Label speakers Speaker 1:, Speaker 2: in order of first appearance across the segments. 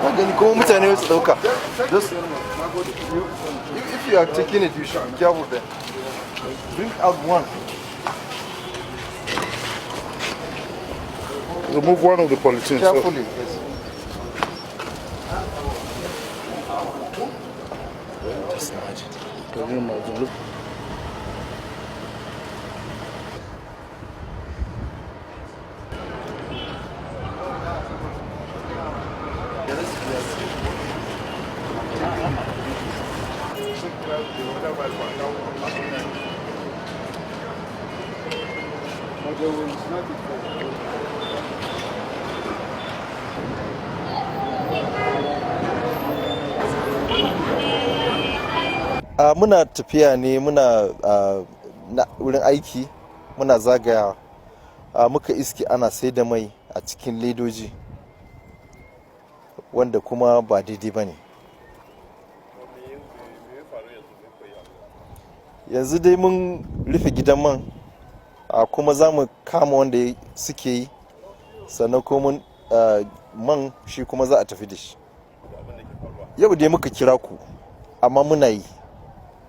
Speaker 1: Ka gani kuma mutane su dauka. Just you, if you are taking it, you should be careful then. Bring out one.
Speaker 2: Remove one of the polythenes.
Speaker 1: Carefully. Yes.
Speaker 2: Just imagine. Can you imagine? Look.
Speaker 1: Muna tafiya ne, muna wurin aiki, muna zagayawa, muka iske ana sai da mai a cikin ledoji, wanda kuma ba daidai ba ne. Yanzu dai mun rufe gidan man, kuma za mu kama wanda suke yi, sannan kuma man shi kuma za a tafi da shi. Yau dai muka kira ku, amma muna yi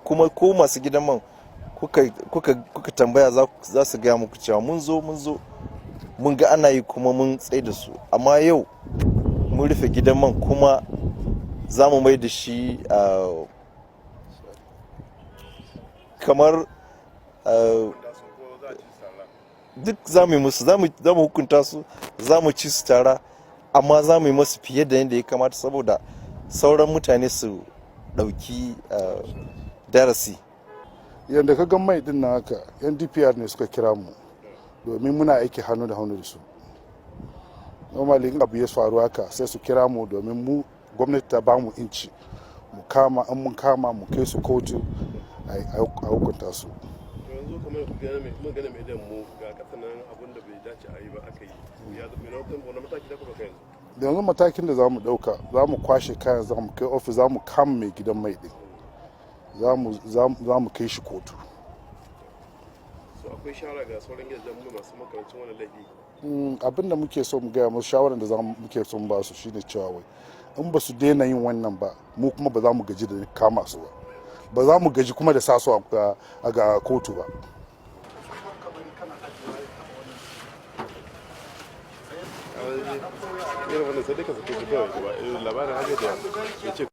Speaker 1: kuma. Ko masu gidan man kuka tambaya, za su gaya muku cewa mun zo mun ga ana yi, kuma mun tsaye da su. Amma yau mun rufe gidan man, kuma za mu mai da shi kamar duk za mu yi musu, za mu hukunta su, za mu ci su tara, amma za mu yi musu fiye da yadda ya kamata, saboda sauran mutane su ɗauki darasi.
Speaker 2: Yadda ka gan mai din na haka, NDPR ne suka kira mu, domin muna aiki hannu da hannu da su. Normally, in abu ya faru haka, sai su kira mu, domin mu gwamnati ta ba mu inci mu kama. In mun kama, mu kai su kotu a hukunta su.
Speaker 3: Yanzu kamar ku gane mun gane mai mu ga kasanan, abun da bai dace a yi ba aka yi, ya zama wani mataki da kuma yanzu?
Speaker 2: Yanzu matakin da za mu dauka, za mu kwashe kayan, za mu kai ofis, za mu kama mai gidan mai din, za mu kai shi kotu.
Speaker 3: So akwai shawara ga sauran gidajen mu masu makamancin wannan laifi?
Speaker 2: Abin da muke so mu gaya musu, shawarar da muke so mu ba su shine cewa wai in ba su daina yin wannan ba, mu kuma ba za mu gaji da kama su ba, ba za mu gaji kuma da sa su a ga kotu ba.
Speaker 3: Irin wannan sai dai ka sake shi kawai, labarin haka da ya ce.